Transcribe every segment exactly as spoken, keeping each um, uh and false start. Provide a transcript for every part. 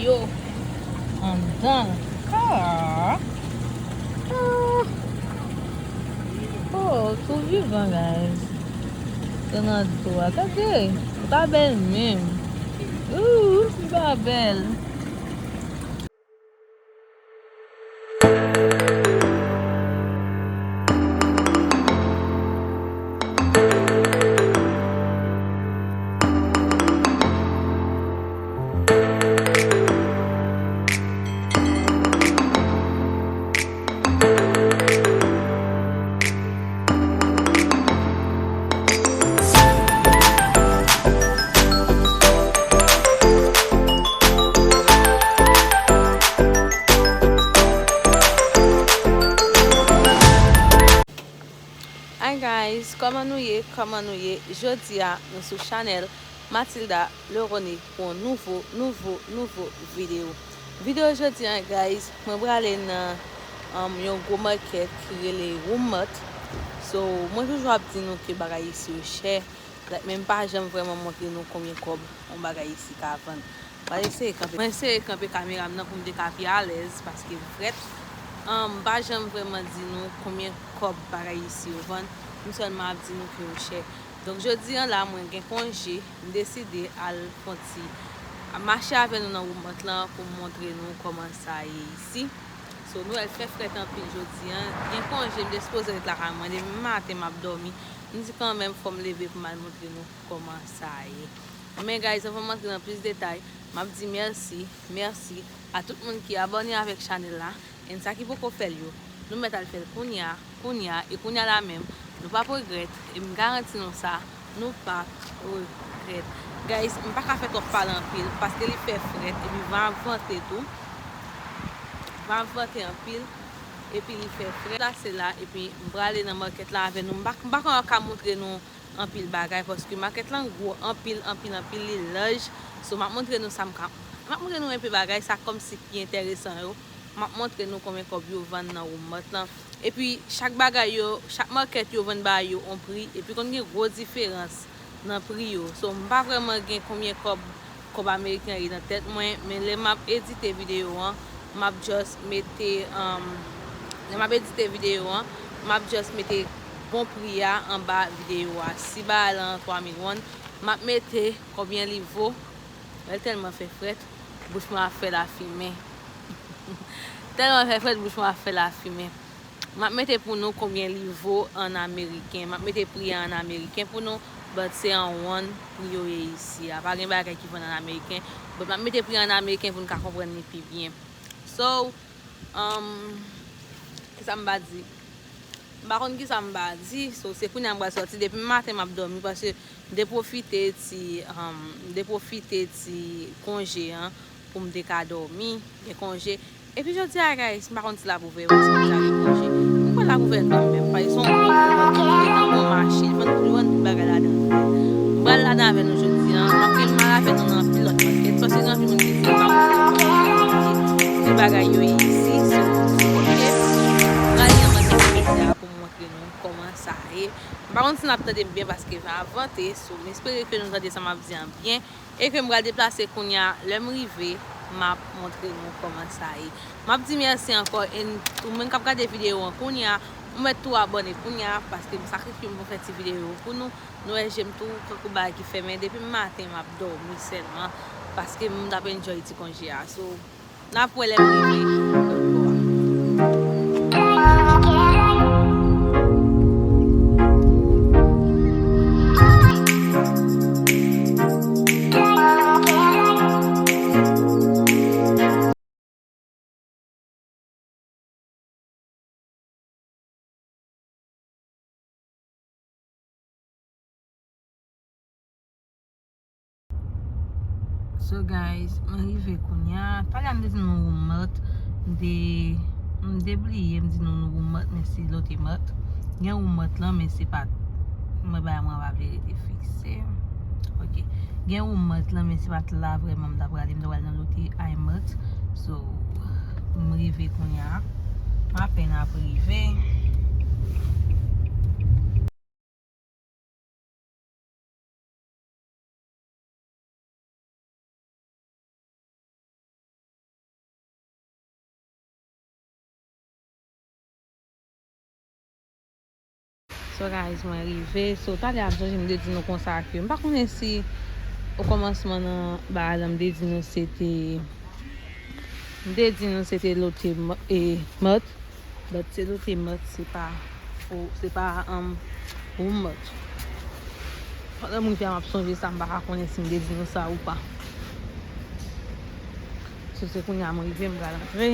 Yo anndan. Ah. Ah. Oh, tou vivan, guys. Yo nan dlo a. Gade, li pa bèl menm. Ooh, li pa bèl. Hi guys, kòman nou ye? Kòman nou ye? Jodi a, nou sou chanèl Mathilda Lerone pou yon nouvo, nouvo, nouvo videyo. Videyo jodi a, guys, mwen prale nan, um, yon gwo makèt ki rele Walmart. So, mwen toujou ap di nou ke bagay isi yo chè. Like, men m pa janm vrèman montre nou konbyen kòb yon bagay isi ka vann. Mwen eseye kanpe, mwen eseye kanpe kamera m nan pou m te ka pi alèz, paske m frèt. Um, m pa janm vrèman di nou konbyen kòb bagay isi yo vann. M sèlman ap di nou ke yo chè. Donk, jodi a la, mwen gen konje, m deside al fè yon ti mache avè nou nan Walmart lan pou m montre nou kòman sa ye isi. So, nou wè l fè frèt anpil jodi a. Gen konje, m te sipoze ret lakay mwen. Depi maten, m ap dòmi. M di kanmenm, fò m leve pou m al montre nou kòman sa ye. Men, guys, anvan m antre nan plis detay, m ap di mèsi, mèsi a tout moun ki abòne avèk chanèl la. And sa ki poko fè l yo, nou mèt al fè l kounye a, kounye a, e kounye a la menm, nou p ap regrèt, e m garanti nou sa, nou p ap regrèt. Guys, m pa ka fè twòp pale anpil, paske li fè frèt, epi van ap vante tou. Van ap vante anpil, epi li fè frèt. Plase la, epi m prale nan makèt la avè nou. M pa, m pa ka montre nou anpil bagay, paske makèt lan gwo anpil, anpil, anpil, li laj. So, m ap montre nou sa m ka, m ap montre nou enpe bagay, sa kòmsi ki enteresan yo. M ap montre nou konbyen kòb yo vann nan Walmart lan. Epi, chak bagay yo, chak makèt yo vann bagay yo on pri, epi konn gen gwo diferans nan pri yo. So, m pa vrèman gen konbyen kòb, kòb ameriken an ye nan tèt mwen, men lè m ap edite videyo an, m ap just mete, um, lè m ap edite videyo an, m ap just mete bon pri a anba videyo a. Si bagay lan twa mil won, m ap mete konbyen li vo. Wè l tèlman fè frèt, bouch mwen ap fè lafimen. Tèlman fè frèt, bouch mwen ap fè lafimen. M ap mete pou nou konbyen li vo an ameriken. M ap mete pri a an ameriken pou nou, but se an won pri yo ye isi a. Pa gen bagay ki vann an ameriken, but m ap mete pri a an ameriken pou n ka konprann li pi byen. So, um, kisa m ba di? M pa konn kisa m ba di, so se kounye a m pral sòti. Depi maten m ap dòmi, paske m te pwofite ti, um, m te pwofite ti konje an pou m te ka dòmi, gen konje. Epi jodi a, guys, m pa konn si l ap ouvè, paske m deja gen konje. M kwè l ap ouvè kanmenm, paske se yon gwo makèt, li tankou yon mache, li vann, li vann tout bagay ladan l. M pral ladan avè nou jodi a, m ap gen mal avè nou nan anpil lòt makèt, paske gen anpil moun ki di m pa montre konje, ki bagay yo ye isi, so, ok. M prale nan makèt jodi a pou m montre nou kòman sa ye. M pa konn si n ap tande m byen paske van ap vante, so, m espere ke nou tande sa m ap di an byen. E ke m pral deplase kounye a, lè m rive, m ap montre nou kòman sa ye. M ap di mèsi ankò, e n-, ou menm k ap gade videyo an kounye a, ou mèt tou abòne kounye a, paske m sakrifye m pou fè ti videyo pou nou. Nou wè je m tou kankou bagay ki fèmen, depi maten m ap dòmi sèlman, paske m t ap enjoy ti konje a. So, n ap wè lè m rive lòt bò a. So guys, mwen rive kounye a. Talè a m te di nou Walmart, m te, m te bliye m di nou nou Walmart, men se lote Mart. Gen Walmart lan, men se pa, mwen bay mwen pa vle rete fikse. Ok. Gen Walmart lan, men se pa t la vrèman m ta prale, m ta prale nan lote iMart. So, m rive kounye a. M apèn ap rive. So guys, mwen rive. So talè a m sonje m te di nou konsa ke m pa konnen si o kòmansman nan bagay la m te di nou se te m te di nou se te lote m- e, mòt. But se lote mòt, se pa o- se pa um, Walmart. Pandan m rive a m ap sonje sa, m pa ka konnen si m te di nou sa ou pa. So se kounye a m rive, m pral antre.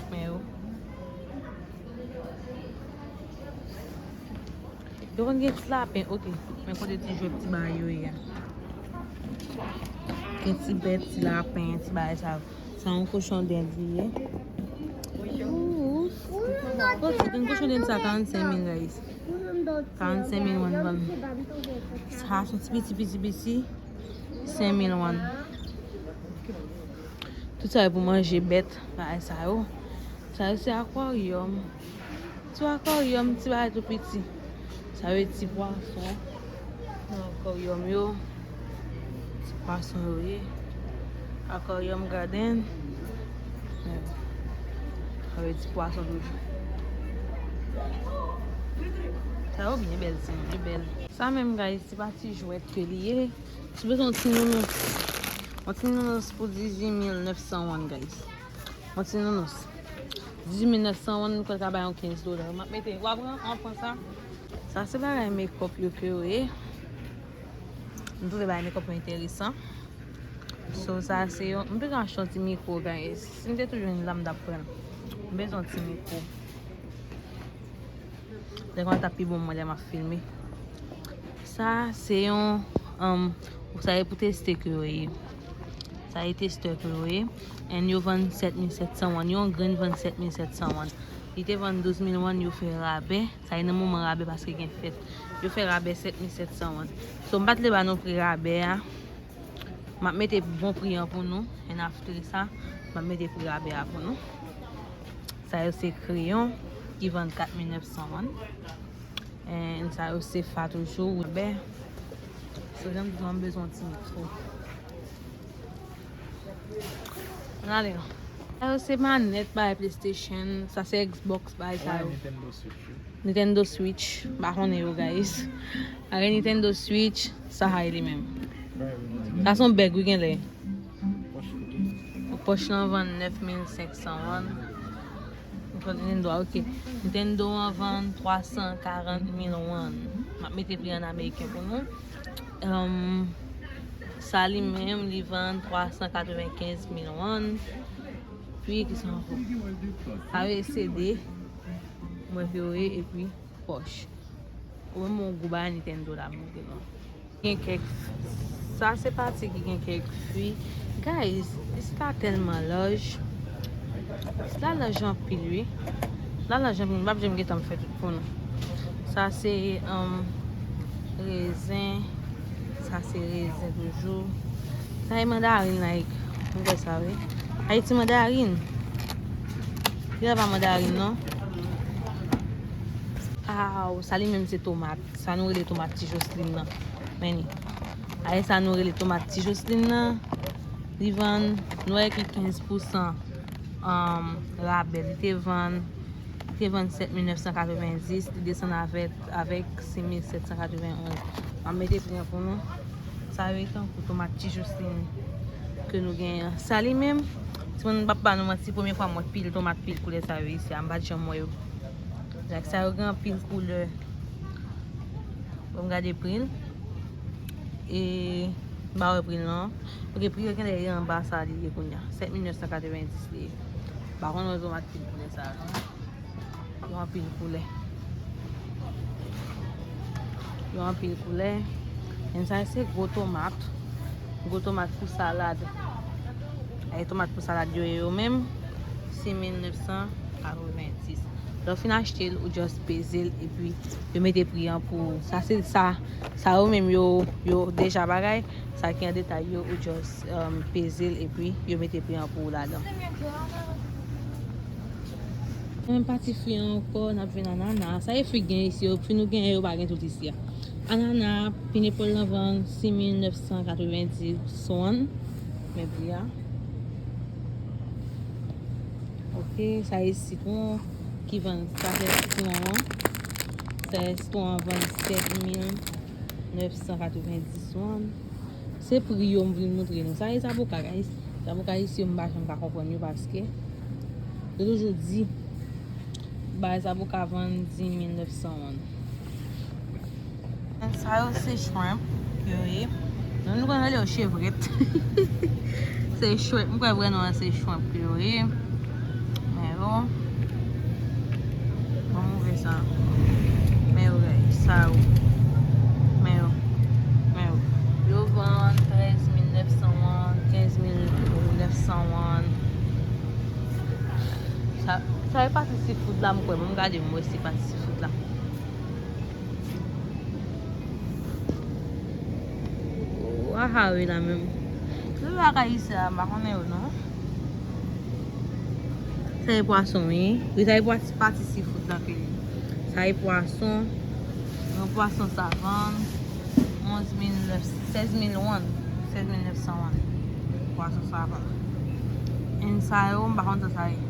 Men yo. Yo konn gen ti lapen, oke. Men kote ti jwèt ti bagay yo ye a. Gen ti bèt, ti lapen, ti bagay sa yo. Sa yon kochon dend li ye. Ooh. Oke, gen kochon dend sa karannsenk mil, guys. Karannsenk mil won vann. Sa se ti piti, piti, piti. Senk mil won. Tout sa yo pou manje bèt, bagay sa yo. Sa yo se akwaryòm. Ti akwaryòm, ti bagay tou piti. Sa yo ti pwason. Nan akwaryòm yo. Ti pwason yo ye. Akwaryòm gaden. Sa yo ti pwason toujou. Sa yo byen bèl, ti yo bèl. Sa menm, guys, se pa ti jwèt ke li ye. Si w bezwen yon ti nounous, yon ti nounous pou dizuit mil nèf san won, guys. Yon ti nounous. Dizuit mil nèf san won, m kwè l ka bay yon kenz dola. M ap mete, w ap pran, w ap pran sa. Sa se bagay makeup yo ke yo ye. M twouve bagay makeup yo enteresan. So, sa se yon, m te ka achte yon ti mikwo, guys. Si m te toujou jwenn la, m t ap pran l. M bezwen yon ti mikwo. Lè konsa t ap pi bon mwen lè m ap filme. Sa se yon, um, sa e pou teste ke yo ye. Sa e testè ke yo ye. And yo vann sèt mil sèt san won. Yon grenn vann sèt mil sèt san won. Li te vann douz mil won, yo fè rabè. Sa e nan moman rabè paske gen fèt. Yo fè rabè sèt mil sèt san won. So, m pa t vle ba nou pri rabè a. M ap mete bon pri an pou nou. And after sa, m ap mete pri rabè a pou nou. Sa yo se kreyon ki vann kat mil nèf san won. And sa yo se fa toujou, wè. So, jan m di nou, m bezwen yon ti mikwo. Ann ale non. Sa yo se manèt bagay PlayStation, sa se Xbox, bagay sa yo. Nintendo Switch yo. Nintendo Switch, m pa konnen yo, guys. Ak Nintendo Switch, sa high li menm. Sa se yon bèg, wi, genlè. Pòch lan vann nèf mil senk san won. Nintendo a, ok. Nintendo an vann twa san karant mil won. M ap mete pri an ameriken pou nou. Um, sa li menm, li vann twa san katrevenkenz mil won. Pi, ki sa ankò? Sa yo CD. Mwen vle yo ye, epi pòch. Ou menm yon gwo bagay Nintendo la, m montre nou. Gen kèk, sa se pati ki gen kèk fwi. Guys, isit la tèlman laj. Isit la laj anpil, wi. La laj anpil, m p ap janm gen tan pou fè tout pou nou. Sa se, um, rezen. Sa se rezen toujou. Sa e mandarin, like, m kwè sa, wi. Ayiti mandarin. Li la pa mandarin, non. Aw, sa li menm se tomat. Sa nou rele tomat Ti Joslin nan. Men li. Ay, sa nou rele tomat Ti Joslin nan. Li vann, nou wè ki kenz pousan, um, rabè. Li te vann, li te vann sèt mil nèf san katrevenndis, li desann avèk, avèk sis mil sèt san katrevenn onz. M ap mete pri an pou nou. Sa yo e tankou tomat Ti Joslin ke nou genyen an. Sa li menm, si mwen m p ap ba nou manti, premye fwa m wè pil tomat pil koulè sa yo isi a, m pa t janm wè yo. Like, sa yo gen anpil koulè. Bon, m gade pri l. E m pa wè pri l non. Ok, pri yo genlè e anba sa li ye kounye a. Sèt mil nèf san katrevenndis li ye. M pa konn wè tomat pil koulè sa yo non. Yo anpil koulè. Yo anpil koulè. And sa se gwo tomat. Gwo tomat pou salad. E tomat pou salad yo ye yo menm. Sis mil nèf san katrevenndis. Lè w fin achte l, ou just peze l, epi yo mete pri an pou ou. Sa se sa, sa yo menm yo, yo deja bagay. Sa ki an detay yo, ou just, um, peze l, epi yo mete pri an pou ou ladan. Nan menm pati fwi an ankò, n ap jwenn anana. Sa e fwi k gen isi yo, fwi nou genyen yo pa gen tout isi a. Anana, pinepòl lan vann sis mil nèf san katrevenndis won. Men pri a. Ok, sa e sitwon ki vann, sa se sitwon an. Sa e sitwon an vann sèt mil nèf san katrevenndis won. Se pri yo m vin montre nou. Sa e zaboka, guys. Zaboka isi yo m pa janm ka konprann yo paske yo toujou di bay zaboka vann dis mil nèf san won. Sa yo se shrimp yo ye. Nou konn rele yo chevret. Se shrimp, m kwè vrè non an se shrimp yo ye. Men yo. Ban m ouvè sa. Men yo, guys, sa yo. Men yo. Men yo. Yo vann trèz mil nèf san won, kenz mil nèf san won. Sa, sa e pati seafood la, m kwè. Ban m gade, m wè si pati seafood la. Wahawe la menm. Tout bagay isi a, m pa konnen yo non. Sa e pwason, wi. Wi, sa e pwa-, pati seafood la ke li. Sa e pwason. Yon pwason sa vann. Onz mil nèf, sèz mil won. Sèz mil nèf san won. Pwason sa vann. And sa yo, m pa konn sa sa ye.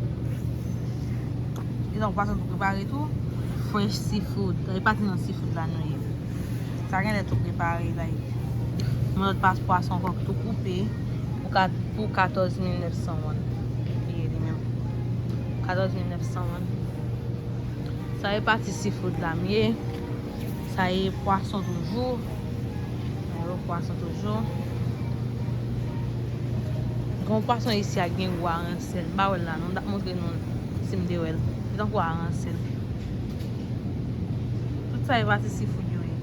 Li tankou pwason tou prepare tou. Fresh seafood. Sa e pati nan seafood la nou ye. Sa genlè tou prepare, like. Yon lòt pas pwason kòk tou koupe pou kat-, pou katòz mil nèf san won. Li ye li menm. Katòz mil nèf san won. Sa e pati seafood la m ye. Sa e pwason toujou. Sa yo pwason toujou. Gen yon pwason isi a ki gen gwo aransèl. M pa wè l la non. M t ap montre nou l si m te wè l. Li tankou aransèl. Tout sa e pati seafood yo ye.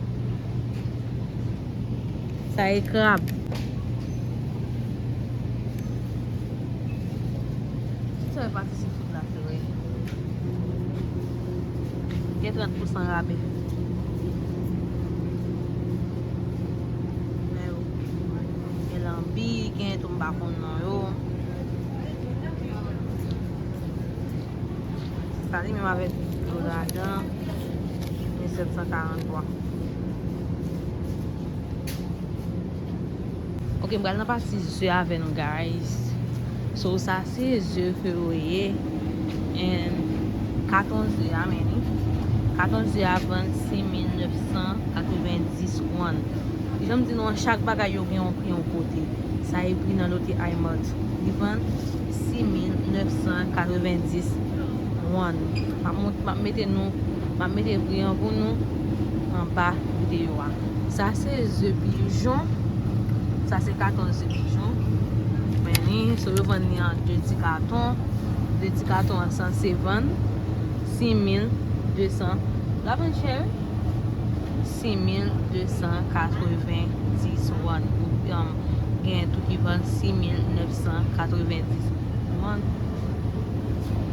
Sa e krab. Tout sa e pati seafood la, frè. Gen trant pousan rabè. Men yo. Gen lanbi, gen tou m pa konn non yo. Sa li menm avèk dlo ladan, gen sèt san karant twa. Ok, m pral nan pati ze avè nou, guys. So, sa se ze ke yo ye. And katon ze a, men li. Katon ze a vann sis mil nèf san katrevenndis won. Jan m di nou an, chak bagay yo gen yon pri yon kote. Sa e pri nan lote Imart. Li vann sis mil nèf san katrevenndis won. M ap mont-, m ap mete nou, m ap mete pri an pou nou anba videyo a. Sa se ze pijon. Sa se katon ze pijon. Men li, so yo vann li an de ti katon. De ti katon an sanse vann sis mil de san. L ap vann chè, wi. Sis mil de san katrevenndis won. Ou, um, gen tou ki vann sis mil nèf san katrevenndis won.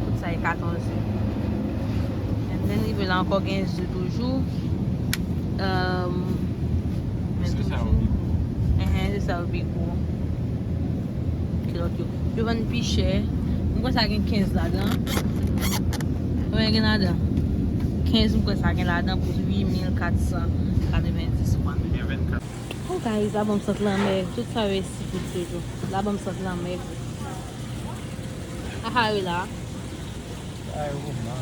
Tout sa e katon ze. And then, rive la ankò, gen ze toujou. Um, men toujou. Enhen, se sa yo pi gwo. Ki lòt yo? Yo vann pi chè. M kwè sa gen kenz ladan. Konbyen gen ladan? Kenz, m kwè sa gen ladan pou uit mil kat san katrevenndis won. Oh, guys, la ban m sant lanmè. Tout sa yo e seafood toujou. La ban m sant lanmè. Aha, wi la. Sa yo, sa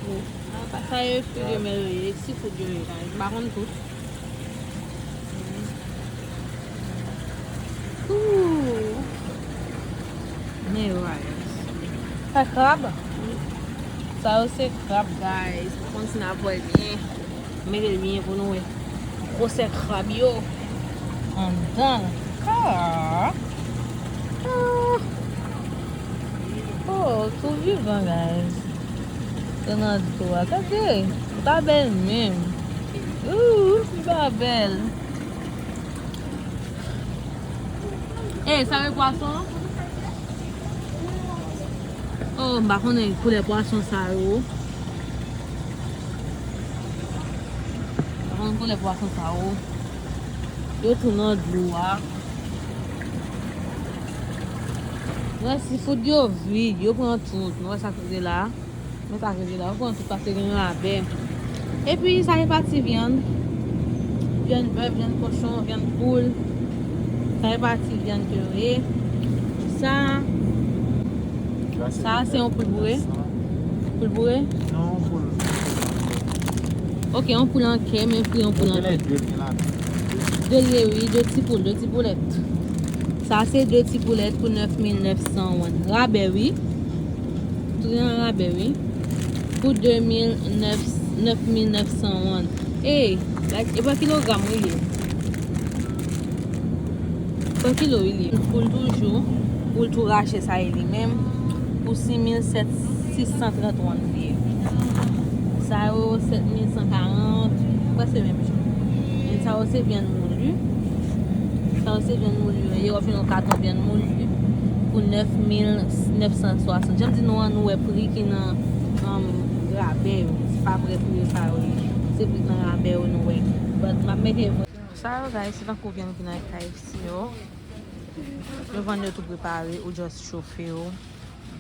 yo. Sa yo, fruit de mer yo ye, seafood yo ye, guys. M pa konn tout. Ooh. Men rice. Sa krab? Sa yo se krab, guys. M konn si n ap wè l byen. Mete l byen pou nou wè. Gwosè krab yo anndan l. Ah. Ah. Oh, tou vivan, guys. Yo nan dlo a. Gade, li pa bèl menm. Ooh, li pa bèl. Ey, sa yo pwason? Oh, m pa konnen koulè pwason sa yo. M pa konnen koulè pwason sa yo. Yo tou nan dlo a. Wè, seafood yo vid, yo pran tout. Nou wè sa k rete la. Men sa k rete la, yo pran tout paske gen rabè. Epi, sa e pati vyann. Vyann bèf, vyann kochon, vyann poul. Sa e pati vyann ke yo ye. Sa, Sa se yon poul boure? Poul boure? Non, poul. Ok, yon poul an kè, men pri yon poul an kè. De l ye, wi, de ti poul, de ti poulèt. Sa se de ti poulèt pou nèf mil nèf san won. Rabè, wi. Trè rabè, wi. Pou de mil nèf, nèf mil nèf san won. Ey, like, e pa kilogram, wi, li ye. Pa kilo, wi, li ye. Poul toujou, poul tou rache sa ye li menm. Pou sis mil sèt, sis san trant won li ye. Sa yo, sèt mil san karant, prèske menm jan. Men sa yo se vyann moli. Sa yo se vyann moli. Yo ofri nou katon vyann moli pou nèf mil nèf san swasant. Jan m di nou an, nou wè pri ki nan um, rabè yo. Se pa vrè pri yo sa yo ye. Se pri nan rabè yo nou wè. But m ap mete Sa yo, guys, se tankou vyann ki nan K F C yo. Yo vann yo tou prepare, ou just chofe yo.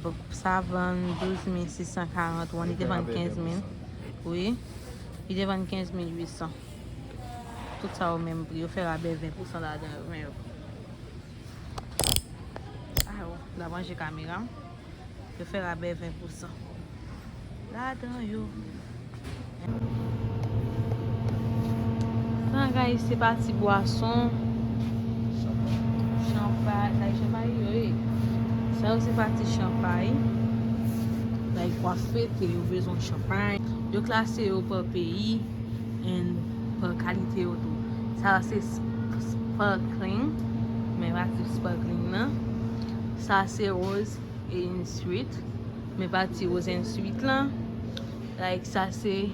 Bon, sa vann douz mil sis san karant won, li te vann kenz mil. Wi. Li te vann kenz mil uit san. Tout sa yo menm pri. Yo fè rabè ven pousan ladan yo, men yo. Ah, oh, la manje kamera. Yo fè rabè ven pousan ladan yo. Sa, guys, se pati bwason. Chanpay, sa e chanpay yo ye. Sa yo se pati chanpay. Like, w ap fete, yo bezwen chanpay. Yo klase yo pa peyi and pa kalite yo tou. Sa se sp- sparkling, men pati sparkling nan. Sa se rose and sweet, men pati rose and sweet lan. Like, sa se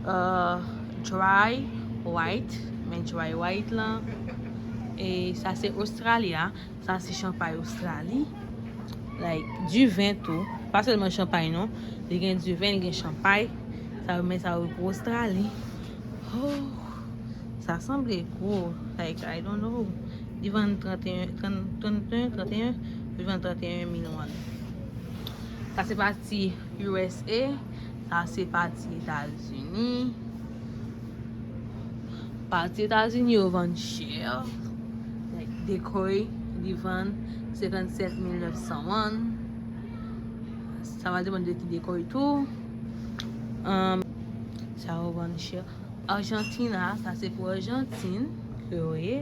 uh, dry white, men dry white lan. E sa se Australia, sa se chanpay Australie. Like, du vin tou. Pa sèlman chanpay non. Li gen du vin, li gen chanpay. Sa yo, men sa yo pou Australie. Oh, sa sanble gwo. Like, I don't know. Li vann trannteyen, trant, trannteyen, trannteyen. Li vann trannteyen mil won. Sa se pati U S A. Sa se pati Etazini. Pati Etazini yo vann chè. Like, decoy, li vann senkannsèt mil nèf san won. Sa va depann de ki decoy tou. Um, sa yo vann chè. Argentina, sa se pou Ajantin ke yo ye.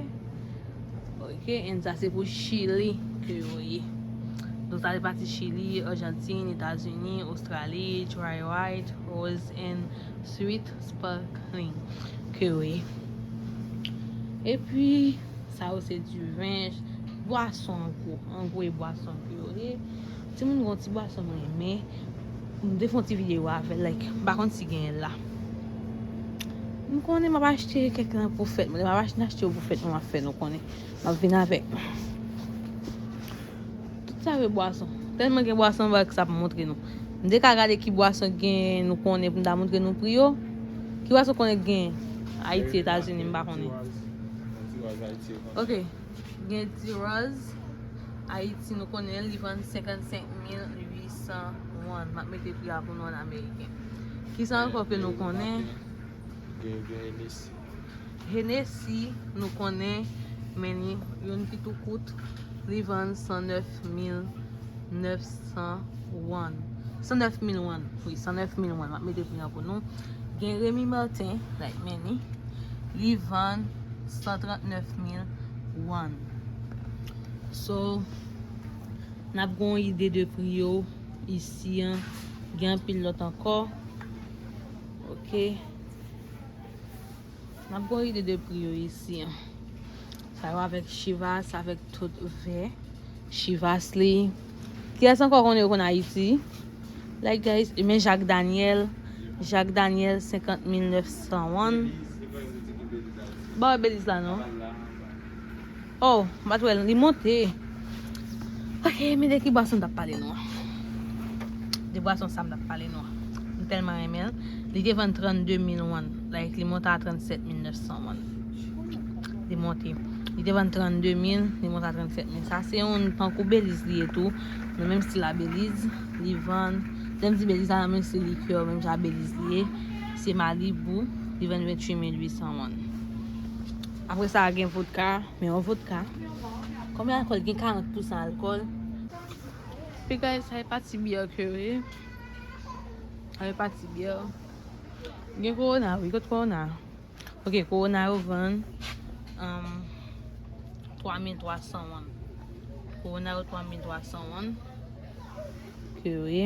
Ok, and sa se pou Chili ke yo ye. Donk, sa se pati Chili, Ajantin, Etazini, Ostrali, dry white, rose and sweet sparkling ke yo ye. Epi, sa yo se du vin, bwason an gwo, an gwo e bwason ke yo ye. Timoun gon ti bwason mwen renmen. M te fè yon ti videyo avè l, like, m pa konn si genyen la. M konnen m ap achte kèk lan pou fèt mwen. M ap achte, achte yo pou fèt mwen, m ap fè nou konnen. M ap vin avèk. Tout sa yo bwason. Tèlman gen bwason, m wè sa ap montre nou. M te ka gade ki bwason gen nou konnen pou m ta montre nou pri yo. Ki bwason konnen gen Ayiti, Etazini, m pa konnen. Ok. Gen Diroz Ayiti, nou konnen li vann senkannsenk mil uit san won. M ap mete pri a pou nou an ameriken. Kisa ankò ke nou konnen? Gen, gen Hennessy. Hennessy, nou konnen, men ni youn ki tou kout, li vann san nèf mil nèf san won. San nèf mil won, wi, san nèf mil won. M ap mete pri an pou nou. Gen Rémy Martin, like, men ni. Li vann san trannèf mil won. So, n ap gen yon ide de pri yo isi an. Gen anpil lòt ankò. Ok. N ap gen yon ide de pri yo isi an. Sa yo avèk Chivas, avèk tout vè. Chivas li. Kiyès ankò konnen yo konn Ayiti? Like, guys, men Jack Daniel. Jack Daniel, senkant mil nèf san won. Ba wè Beliz la non. Oh, m pa t wè l, li monte. Ok, men de ki bwason m t ap pale nou an? De bwason sa m t ap pale nou an. M tèlman renmen l. Li te vann trannde mil won. Like, li monte a trannsèt mil nèf san won. Li monte. Li te vann trannde mil, li monte a trannsèt mil. Sa se yon tankou Beliz li ye tou. Nan menm stil a Beliz, li vann. Lè m di Beliz la, nan menm stil likè, menm jan a Beliz li ye. Se Malibu, li vann venntuit mil uit san won. Apre sa, gen vodka, men yon vodka. Konbyen alkòl? Gen karant pousan alkòl. Hey guys, sa e pati byè ke wi. Sa e pati byè. Gen Corona, wi, kot Corona? Ok, Corona yo vann, um, twa mil twa san won. Corona yo twa mil twa san won. Ke wi.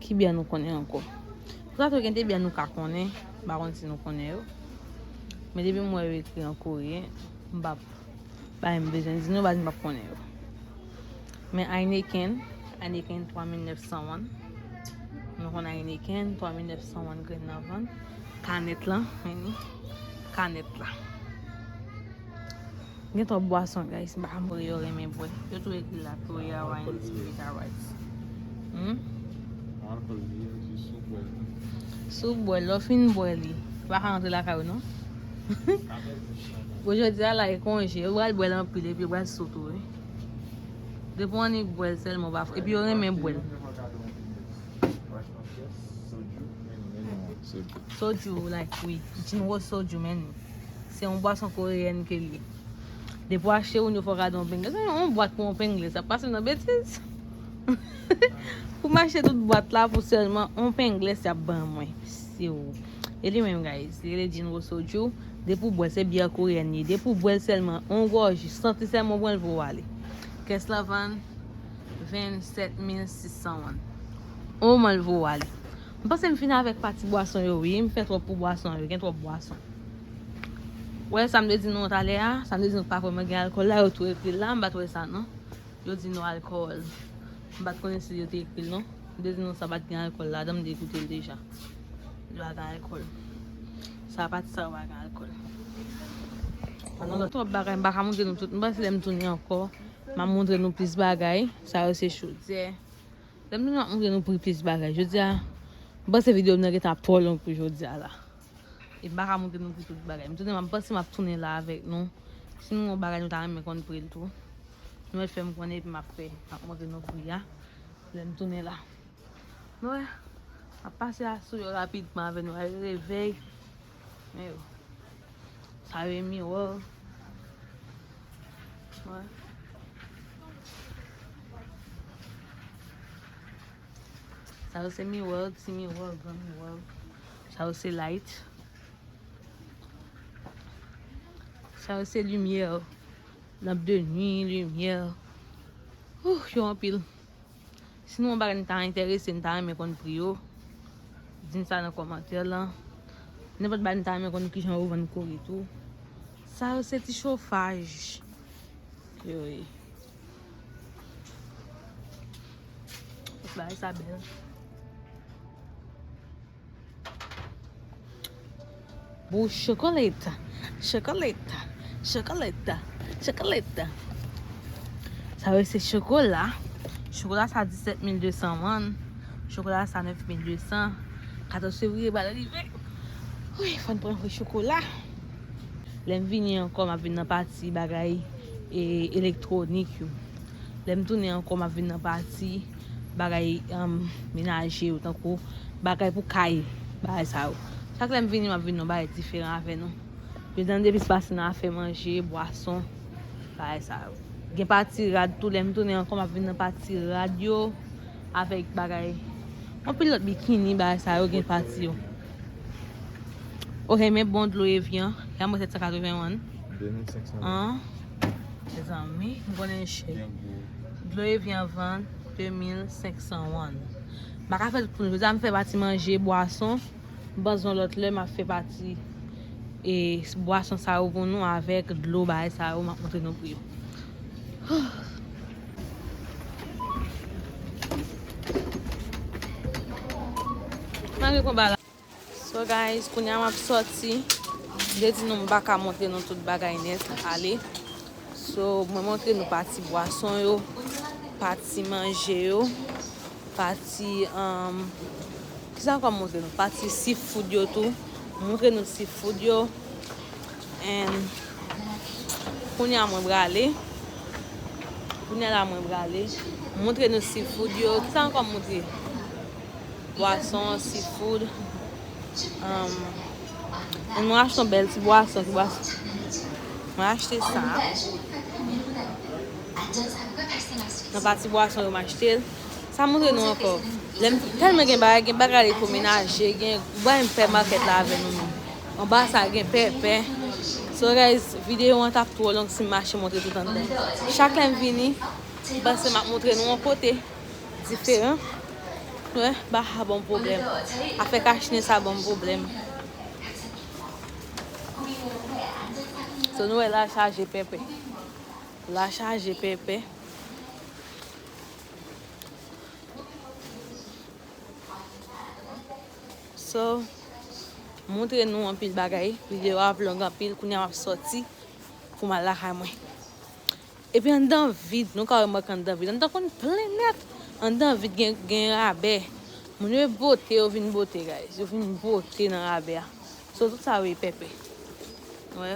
Ki byè nou konnen ankò? Pou sa tou gen de byè nou ka konnen, m pa konn si nou konnen yo. Men depi m wè yo ekri an koreyen, m p ap Bagay m bezwen di nou, baz m p ap konnen yo. Men Heineken, Heineken twa mil nèf san won. Nou konn Heineken, twa mil nèf san won grenn nan vann. Kanèt lan, men ni. Kanèt la. Gen twòp bwason, guys. M pa konn Koreyen yo renmen bwè. Yo tou ekri la, Korea wine, Spirit Awards. Hmm? Alkòl li ye, di sou bwè l. Sou bwè l, lè w fin bwè li. Ou pa ka rantre lakay ou, non. Bon, jodi a la, e konje. Yo pral bwè l anpil, epi yo pral sou tou, wi. Depi w annik bwè l sèlman, w pa, epi yo renmen bwè l. Soju, like, wi. Jinwo soju, men. Se yon bwason koreyèn ke l ye. Depi w achte youn, yo fè w kado yon penglès. Yon bwat pou yon penglès, y ap pase m nan betiz. Pou m achte tout bwat la pou sèlman yon penglès y ap ban mwen. Psiw. E li menm, guys, li rele Jinwo Soju. Depi w bwè l, se byè koreyèn li ye. Depi w bwè l sèlman, yon gòji, santi sèlman w pran l pou w ale. Kès la vann vennsèt mil sis san won. Yon moman l pou w ale. M panse m fin avèk pati bwason yo, wi. M fè twòp pou bwason yo. Gen twòp bwason. Ou wè sa m te di nou talè a? Sa m te di nou pa vrèman gen alkòl la, yo tou ekri l la, m pa t wè sa, non. Yo di no alcohol. M pa t konnen si yo te ekri l, non. M te di nou sa pa t gen alkòl ladan, m te goute l deja. Li pa gen alkòl. Sa pati sa yo pa gen alkòl. Twòp bagay, m pa ka montre nou tout. M panse lè m tounen ankò, m a montre nou plis bagay. Sa yo se chodyè. Lè m tounen, m ap montre nou pri plis bagay. Jodi a, m panse videyo m nan gentan ap twò long pou jodi a la. E m pa ka montre nou pou tout bagay. M tounen, m panse m ap tounen la avèk nou. Si nou gen yon bagay nou ta renmen konn pri l tou, nou mèt fè m konnen epi m ap fè, m ap montre nou pri a. Lè m tounen la. Nou wè, m ap pase asou yo rapidman avè nou. Ay, revèy. Men yo. Sa yo e miwòl. Wè. Sa yo se miwòl, ti miwòl, gran miwòl. Sa yo se light. Sa yo se limyè. Lamp de nwi, limyè. Ouh, yo anpil. Si nou yon bagay nou ta enterese, nou ta renmen konn pri yo, di m sa nan kòmantè lan. Nenpòt bagay nou ta renmen konn kijan yo vann kore tou. Sa yo se ti chofaj. Yo ye. Bagay sa bèl. Bouch chokolata, chokolata, chokolata, chokolata. Sa yo se chokola. Chokola sa disèt mil de san won. Chokola sa nèf mil de san. Katòz fevriye pral rive. Wi, fò n pran fre chokola. Lè m vini ankò, m ap vin nan pati bagay, e, elektwonik yo. Lè m tounen ankò, m ap vin nan pati bagay, um, menaje yo, tankou bagay pou kay, bagay sa yo. Chak lè m vini, m ap vin nan bagay diferan avè nou. Yo tann depi se pase nan afè manje, bwason, bagay sa yo. Gen pati rad tou, lè m tounen ankò, m ap vin nan pati rad yo, avèk bagay. Anpil lòt bikini, bagay sa yo, gen pati yo. Ok, men bon dlo Evian, y a mwen sèt san katreven won. De mil senk san. An, mezanmi, m konnen l chè. Dlo Evian vann de mil senk san won. M pa ka fè tout pou nou. Jodi a m fè pati manje, bwason. M panse yon lòt lè m ap fè pati, e, bwason sa yo pou nou avèk dlo, bagay sa yo, m ap montre nou pou yo. Malgre konba la. So guys, kounye a m ap sòti. M te di nou m pa ka montre nou tout bagay nèt ale. So, mwen montre nou pati bwason yo, pati manje yo, pati, um, kisa ankò m montre nou? Pati seafood yo tou. M montre nou seafood yo. And kounye a mwen prale. Kounye a la mwen prale. M montre nou seafood yo. Kisa ankò m montre? Bwason, seafood. Um, mwen achte yon bèl ti bwason, ti bwason. Mwen achte sa. Nan pati bwason yo m achte l. Sa montre nou ankò. Lè m tèlman gen bagay, gen bagay elektwomenaje, gen bagay m fè makèt la avè nou menm. Anba sa gen pèpè. So guys, videyo an t ap twò long si m mache montre tout anndan. Chak lè m vini, m panse m ap montre nou yon kote diferan. Wè, bagay sa ban m pwoblèm. Afè kachnen sa ban m pwoblèm. So nou wè la chaje pèpè. La chaje pèpè. So, montre nou anpil bagay. Videyo a ap long anpil. Kounye a m ap sòti pou m al lakay mwen. Epi anndan vid, nou ka remake anndan vid. Anndan konn plen nèt. Anndan vid gen, gen rabè. Moun yo bote, yo vin bote, guys. Yo vin bote nan rabè a. So, tout sa yo e pèpè. Wè.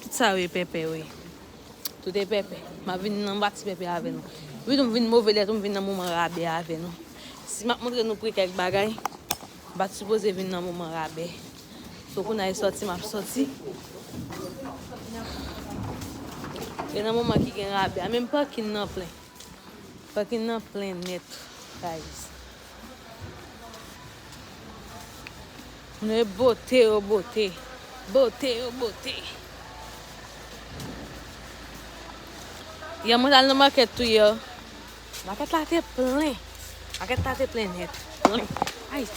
Tout sa yo e pèpè, wi. Tout e pèpè. M ap vin nan pati pèpè avè nou. Wi, tou m vin move lè, tou m vin nan moman rabè avè nou. Si m ap montre nou pri kèk bagay, m pa t sipoze vin nan moman rabè. So, kounye a e sòti, m ap sòti. E nan moman ki gen rabè a, menm pakin nan plen. Pakin nan plen nèt, guys. Moun yo bote, yo bote. Bote, yo bote. Yè mwen t al nan makèt tou yè. Makèt la te plen. Makèt la te plen nèt. Plen. Ay.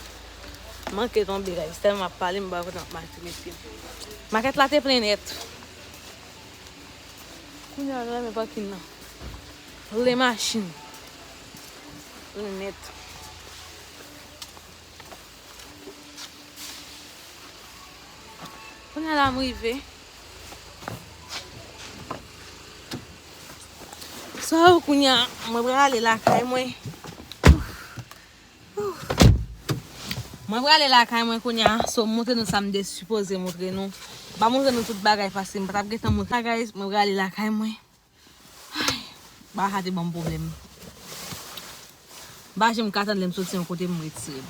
Manke tonbe, guys. Tèlman m ap pale, m pa kontan ap mache mesye. Makèt la te plen nèt. Kounye a, nou renmen pakin nan. Plen machin. Plen nèt. Kounye a la m rive. So, kounye a, mwen prale lakay mwen. Mwen prale lakay mwen kounye a. So, m montre nou sa m te sipoze montre nou. M pa montre nou tout bagay paske m pa t ap gentan montre bagay. Mwen prale lakay mwen. Ay, bagay sa te ban m pwoblèm. M pa janm ka tann lè m soti yon kote m retire l.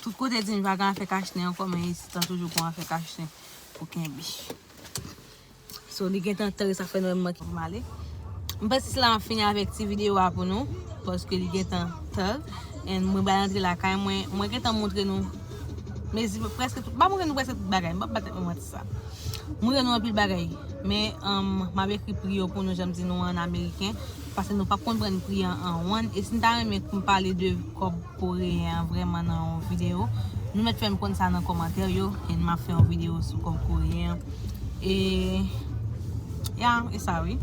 Tout kote di m pa gen afè kachnen ankò, men isit la toujou gon afè kachnen pou kenbe. So, li gentan tè, sa fè nou wè m manke pou m ale. M panse se la m ap fini avèk ti videyo a pou nou, paske li gentan tè. And mwen pral antre lakay mwen, mwen gentan montre nou mezi prèske tout, m pa montre nou prèske tout bagay, m p ap bat tèt mwen manti sa. Montre nou anpil bagay, men, um, m ap ekri pri yo pou nou, jan m di nou an ameriken, paske nou p ap konprann pri an an won. E si n ta renmen pou m pale de kòb koreyen an vrèman nan yon videyo, nou mèt fè m konn sa nan kòmantè yo, e m ap fè yon videyo sou kòb koreyen an. E, ya, e sa wi.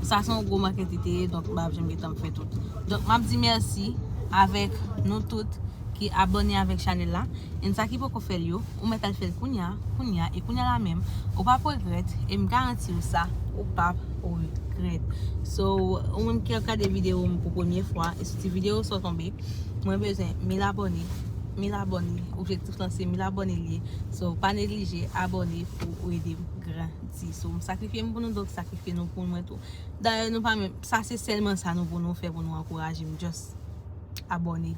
Sa se yon gwo makèt li te ye, donk m p ap janm gentan fè tout. Donk, m ap di mèsi avèk nou tout ki abòne avèk chanèl la. And sa ki poko fè l yo, ou mèt al fè l kounye a, kounye a, e kounye a la menm, ou p ap regrèt, e m garanti w sa, ou p ap regrèt. So, ou menm ki ap gade videyo m pou premye fwa, e sou ti videyo sa w tonbe, mwen bezwen mil abòne, mil abòne, objektif lan se mil abòne li ye. So, pa neglije abòne pou ou ede m grandi. So, m sakrifye m pou nou, donk sakrifye nou pou mwen tou. Dayè, nou pa menm, sa se sèlman sa nou pou nou fè pou nou ankouraje m. Just abòne,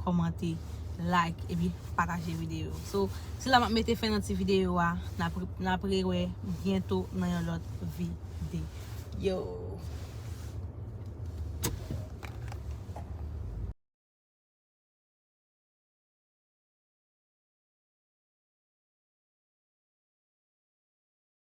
kòmante, like, epi pataje videyo. So, se la m ap mete fen nan ti videyo a. N ap, n ap rewè byento nan yon lòt videyo.